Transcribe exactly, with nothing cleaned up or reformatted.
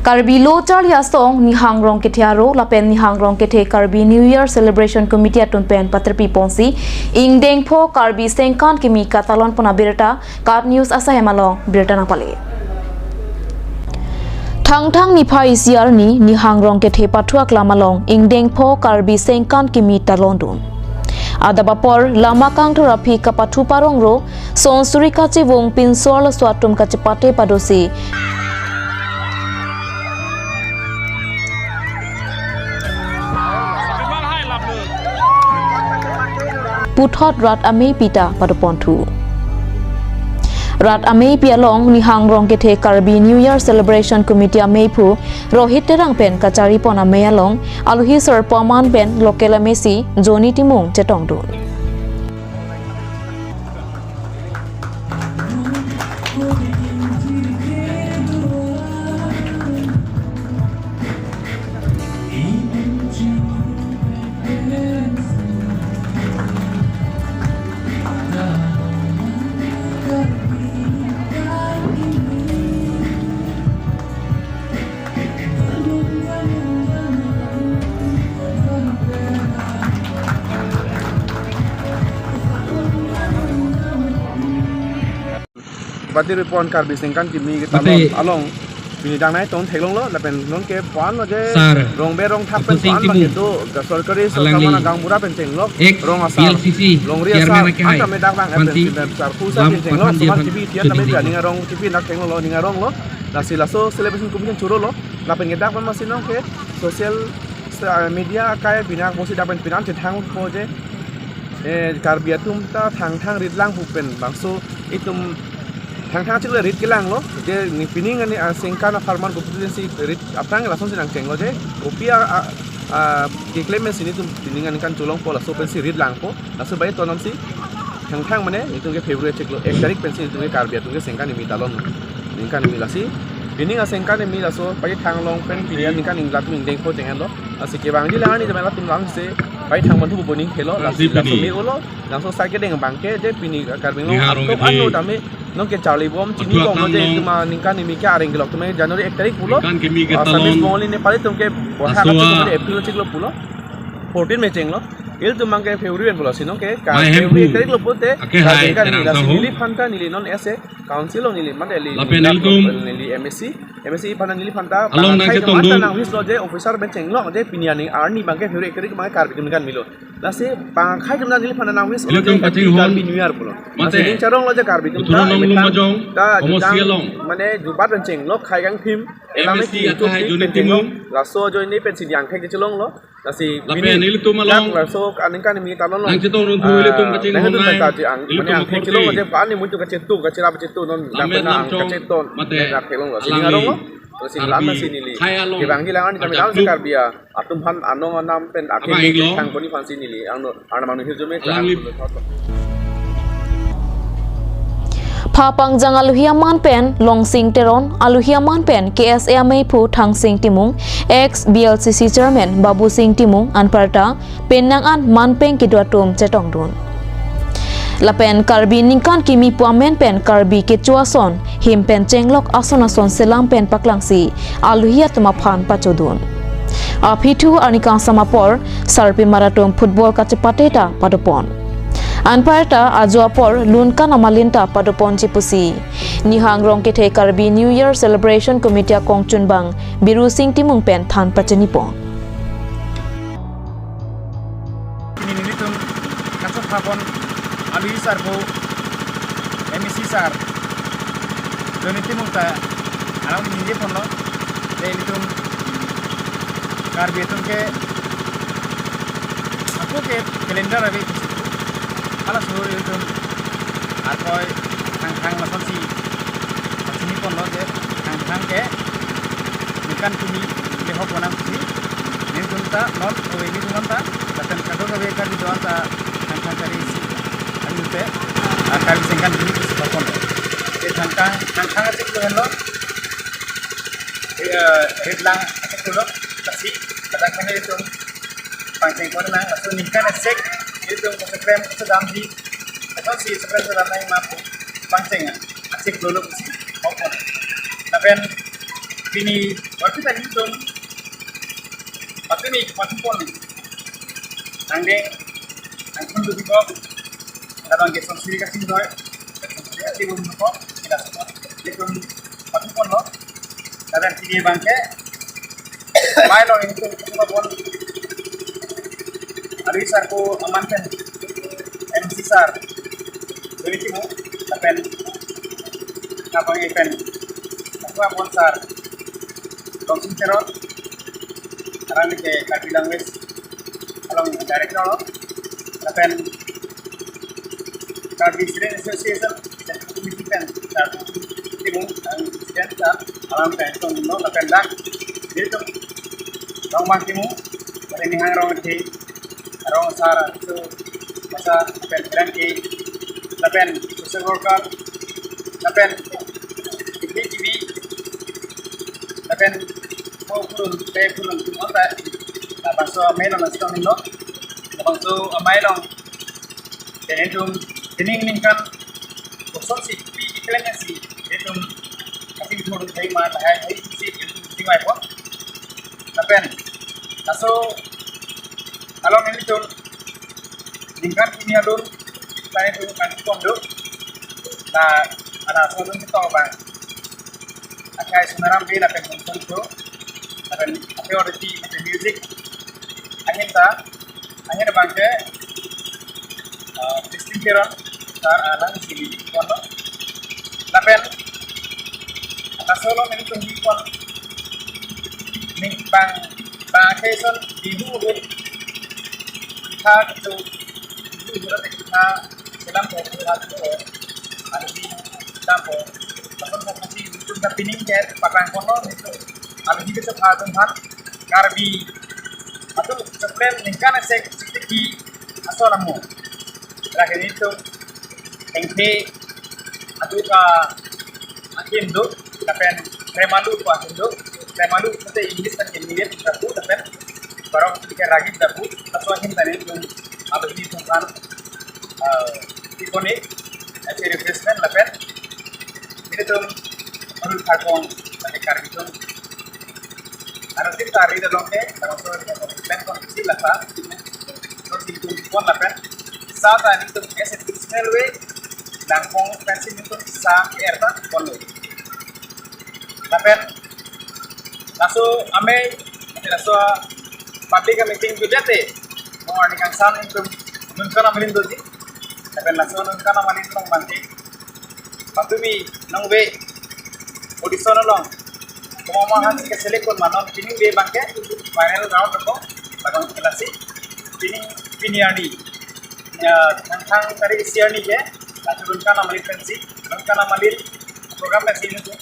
Karbi Lo Charli Asong, Nihang Rongkethe Aro lapen Nihang Rongkethe Karbi New Year Celebration Committee atum pen patirpi ponsi ingdeng pho Karbi Sengkan Kimi katalon pon abirta KAT News asahem along birta nangpale. Thangthang niphai isi arni Nihang Rongkethe pathu aklam along ingdeng pho Karbi Sengkan Kimi talondun. Adap apor lama kangthur aphi kapathu parongro, sonsuri kachevung, pinso arloso atum kachepate padosi puthot rat ameipi ta padoponthu. Rat ameipi along Nihang Rongkethe Karbi New Year Celebration Committee ameiphu Rohit Terang pen kacharipon amei along aluhi sor poman pen local M A C Johnny Timung chetongdun. Patirpi pon Karbi Sengkan Kimi ketalon along pini dangnai ton theklonglo lapen non ke puan lo je Sir, rong be rong thak pen Akusing puan lo Timung, kedo ga sorkari sorkar alangli mana gaonbura pen chenglok ex rong asar B L C C longri chairman asar akhai, anta medak bang pen pensi pin pen sar pusa lam pin chenglok pathan dia suman phan T V tian tame choningje. Ning arong T V nak chenglok lo ning arong lo. Lasi laso celebration committee churo lo lapen kedak pen masi non ke social sa-, media akai pini apotsi dak pen pinan chethang po je, eh, Karbi atum ta thangthang rit lang pu pen bangso itum thangthang chiklo rit kelang lo je ni pining ani, ah, Sengkan apharman kopi si rit aphrang lason si nangchenglo je kopi a, a, a, keklem si nitum pining ani kan cholong po laso pensi rit lang po laso bai tonam si thangthang mane itum ke February chiklo ek tarik pensi itum ke Karbi atum ke Sengkan Kimi talon. Ningkan Kimi lasi. Pining a Sengkan Kimi laso pai thang along pen pini ningkan Kimi latum ingdeng pho chengan lo. Lasi kevangji lang arni jama latum lam se pai thang banthu boning khelo. Lasi laso me ulo. Laso sai kedeng bangke je pini Karbi Anglong atum ano tame non ke charli bom chini bom je tuma ningkan Kimi ke areng kelok tuma January ek tarik pulo. Ningkan Kimi ke Assamese talon. Bongali Nepali atum ke boha laso ka chiklo April chiklo pulo. Fourteen me chenglo. Ilitum bangke February pen pulo si non ke ka February ek tarik lo pute. Ake hai, ningkan Kimi lasi neli phanta neli non ese Council along neli mate neli lapen neli ilitum neli M A C, M A C phanta neli phanta along nang chetong dun. Nang wis lo je officer pen chenglok je pini ani arni bangke February ek tarik bangke Karbi atum ningkan milo. Lasi bang khai atum neli phanta nang wis lo je ilitum Happy kaching hon Karbi New Year pulo. Mate. Lasi ning charong lo je Karbi atum uthura ta nong lung metang majong ta omo jutang si along. Mane jubat pen chenglok khai kangthim. Elame M A C ki akhai Johnny Timung. Laso Johnny pensi diang khai kechelong lo. Lasi lapen pini ilitum along laso aningkan Kimi talon lo. Nang chetong run thu ilitum kaching nang hon nai. Mane ilitum angthek chelong je pani mutu kachetu kachira kachetu non lapen nang kacheton mate nang kelong lo. Sini along lo. Lasi lam si neli. Kevangji lang ani kami lam si Karbi atum aphan anong anam pen akhir abang lo. Thang poni aphan si neli. Angno Arnam anu hirjume alangli. Phapangjang aluhi aman pen Longsing Teron, aluhi aman pen K S A ameiphu Thangsing Timung, ex B L C C chairman Babusing Timung anparta penang an manpeng kedo atum chetongdun. Lapen Karbi ningkan Kimi pu amen pen Karbi kecho ason him pen chenglok ason ason selam pen paklangsi aluhi atum aphan pachodun. Aphi thu arni kangsam apor sarpi mar atum football kachepate ta padopon. Anparta ajo apor lunkan amalin ta padoponji pusi Nihang Rongkethe Karbi New Year Celebration Committee akongchunbang Birusing Timung pen than pachinipon. Pini nelitum kachok phapon aluhi sarpo M A C sar Johnny Timung ta alang ningje ponlo. Te ilitum Karbi atum ke ako ke calendar ave kusi. Hala suhur ilitum arkoi thangthang lasonsi pachini ponlo je thangthang ke ningkan Kimi le hok bonang kusi. Nelitum ta non ove nelitum ta lapen kadokave Karbi do-an ta thangthang kari si. Ani te, ah, Karbi Sengkan Kimi kusi hok ponlo. Je thangthang, thangthang asik lo henlo. Eh, rit lang asik lo. Lasi, kadang kami ilitum pangcheng pon nang, laso ningkan asik, ilitum kasekrem kasedam di, lasonsi sekrem sedam nang ma pu pangcheng asik lolo kusi hok pon. Lapen Pini, waktu tadi itu, waktu ini, waktu pon, nangdeng, nangkun tuh kok, kadang gesong siri kasih doy, gesong siri kasih belum kok, tidak semua, itu waktu pon lo, kadang sini bangke, main lo itu, itu pon, Ari sar ko amanten, M C sar. Jadi timu, lapen, kapang ipen, aku apon sar, Tongsing Teron, arang ke Karbi Language, along director, lapen, Karbi Student Association, Central Committee pen, sar, timu, ang president sar, alam pen, tong, no, lapen dak, jadi tong, tong bang timu, lapen nihang rong di, rong sar, so, masa, lapen, friend di, lapen, social worker, lapen, B G B, lapen, po purun, pe purun, tum, ota, labangso amei long, nasi tong, no, labangso amei long, Tenetum, tening ningkan kosonsi pi keklem si, tenetum, ating thurun thai ma lahai hai si, tenetum tingwai pon. Lapen, laso along nelitum, ningkan kimi alun, tenetum kan pon do, la, ada solun ketok bang. Akai Sonaram Bey lapen Hongkong Pro, lapen ape order ti, lapen music, ahin ta, ahin bangke, uh, Christine Teron, sar alang sili kono. Lapen, ata solo nelitum hi kon, ning bang, bang akai son Bihu hut, kita gitu, Bihu hut kita, dalam po, kita gitu, ada di, dalam po, lapen po, kasi nelitum ta pining ke, pakrang kono, nelitum, ada di kita satu hal, Karbi, atau seperti ningkan sek, seperti, asal namu. Lagi nelitum, engke, adu ka akim do, lapen remalu ko akim do, remalu mate English kan English dapu, lapen barok ketika ragi dapu, laso akim tadi tum abis ini tum kan, eh, ikoni, achi refreshment, lapen nelitum, menurut kakong, lapen Karbi tum, Arang sip tari da long ke, arang so ke, plan kon si lasa, so si tum pon lapen, sa ta nelitum as a traditional way, langpong pensi nelitum sa er ta pon lo. Lapen, laso amei, laso public meeting tu date, mo arni kangsam nelitum, ningkan amalin doji, lapen laso ningkan amalin long bangke, patumi nangve audition along komat ma aphan si keselect kon ma, non pining ve bangke final round ko, lapen lasi pining, pini arni, ya, thang thang tarik isi arni ke, laso ningkan amalin pensi, ningkan amalin program pensi nelitum